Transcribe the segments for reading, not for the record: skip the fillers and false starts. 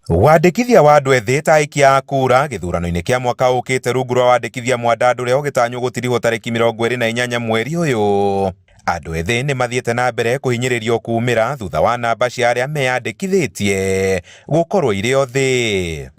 Wandĩkithia wa andũ ethĩ ta aikia a kura gĩthurano-inĩ kĩa mwaka ũkĩte rungu rwa wandĩkithia mwandandũre ũgĩtanywo gũtirihwo tarĩki 28 mweri ũyũ. Andũ ethĩ nĩ mathiĩte na mbere kũhinyĩrĩrio kumĩra thutha wa namba cia arĩa meyandĩkithĩtie gũkorwo irĩ o thĩ.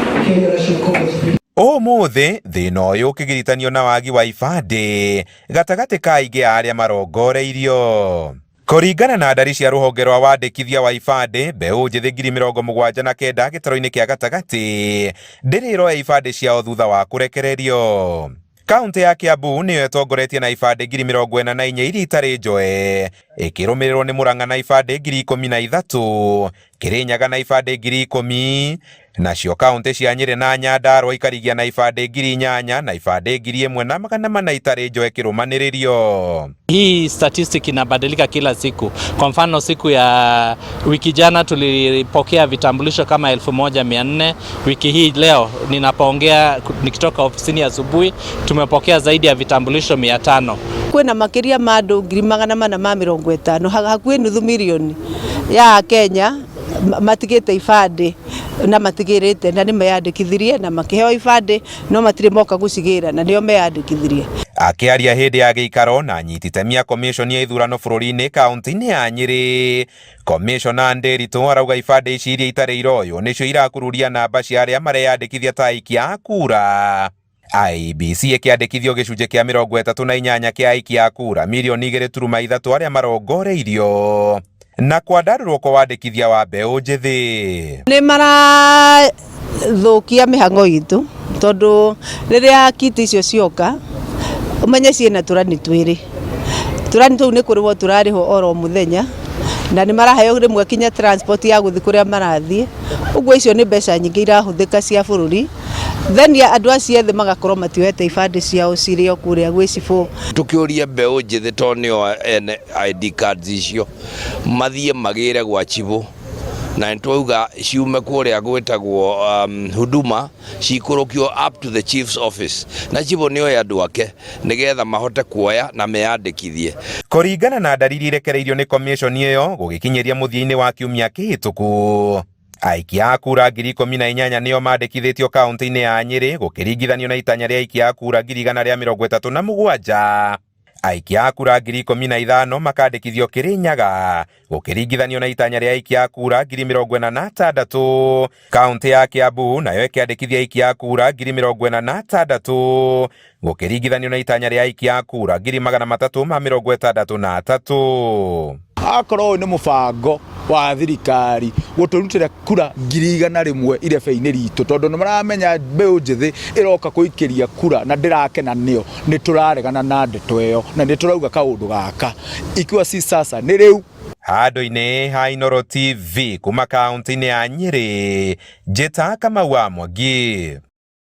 Ũmũthĩ thĩna ũyũ ũkĩgiritanio na wagi wa ibandĩ gatagatĩ ka aingĩ a arĩa marongoreirio. Kũringana na ndari cia rũhonge rwa wandĩkithia wa ibandĩ, mbeũ njĩthĩ 79,000 gĩtarũ-inĩ kĩa gatagatĩ ndĩrĩ ĩroya ibandĩ ciao thutha wa kũrekererio. Kaũntĩ ya Kiambu nĩyo ĩtongoretie na ibandĩ 44,000 iria itarĩ njoe, ĩkĩrũmĩrĩrwo nĩ Murang'a na ibandĩ 13,000, Kirinyaga na ibandĩ 10,000, nacio kaũntĩ cia Nyĩrĩ na Nyandarua ikarigia na ibandĩ 8,000 na ibandĩ 1,400 itarĩ njoe kĩrũmanĩrĩrio. Hii statistic inabadilika kila siku. Kwa mfano siku ya wiki jana tulipokea vitambulisho kama 1400. Wiki hii leo ninapoongea nikitoka ofisini asubuhi tumepokea zaidi ya vitambulisho 500. Kwĩna makĩria ma andũ 450,000, hakuhĩ nuthu mirioni ya Kenya matigĩte ibandĩ na matigĩrĩte na nĩ meyandĩkithirie na makĩheo ibandĩ no matirĩ moka gũcigĩra na nĩo meyandĩkithirie. Akĩaria hĩndĩ ya gĩikaro na anyiti itemi a komishoni ya ithurano bũrũri-inĩ kaunti-inĩ ya Nyĩrĩ, Komishona Nderitu arauga ibandĩ ici iria itarĩ iroywo nĩcio irakururia namba cia arĩa mareyandĩkithia ta aikia a kura. IEBC ĩkĩandĩkithio gĩcunjĩ kĩa 38 kĩa aikia a kura mirioni 2.3 arĩa marongoreirio na kwandandũrwo kwa wandĩkithia wa mbeũ njĩthĩ. Nĩ marathũkia mĩhang'o itũ tondũ rĩrĩa kit icio cioka ũmenye ciĩna tũrani twĩrĩ, tũrani tũu nĩ kũrĩhwo tũrarĩhwo oro mũthenya na nĩ maraheo rĩmwe kinya transport ya gũthiĩ kũrĩa marathiĩ, ũguo icio nĩ mbeca nyingĩ irahũthĩka cia bũrũri. Then andũ acio ethĩ magakorwo matioete ibandĩ ciao cirĩ o kũrĩa gwĩ cibũ. Tũkĩũrie mbeũ njĩthĩ tondũ nĩo ene ID cards icio mathiĩ magĩre gwa cibũ na nĩtwauga ciume kũrĩa gwĩtagwo Huduma cikũrũkio up to the chief's office na cibũ nĩoĩ andũ ake nĩgetha mahote kuoya na meyandĩkithie. Kũringana na ndari iria irekereirio nĩ komishoni ĩyo gũgĩkinyĩria mũthia-inĩ wa kiumia kĩhĩtũku, aikia a kura 18,000 nĩo mandĩkithĩtio kaunti-inĩ ya Nyĩrĩ gũkĩringithanio na itanya rĩa aikia a kura 137,000. Aikia a kura 15,000 makandĩkithio Kĩrĩnyaga gũkĩringithanio na itanya rĩa aikia a kura 46,000. Kaunti ya Kiambu nayo ĩkĩandĩkithia aikia a kura 46,000 gũkĩringithanio na itanya rĩa aikia a kura 363,000. Akorwo ũyũ nĩ mũbango wa thirikari gũtũrutĩra kura 100,000 irebe-inĩ ritũ, tondũ nĩ maramenya mbeũ njĩthĩ ĩroka kũikĩria kura na ndĩrakena nĩo, nĩ tũraregana na ndeto ĩyo na nĩ tũrauga kaũndũ gaka ikiwa si sasa nĩ rĩu. Handũ-inĩ ha Inooro TV kuma kaunti-inĩ ya Nyĩrĩ, Njĩta Kamau wa Mwangi.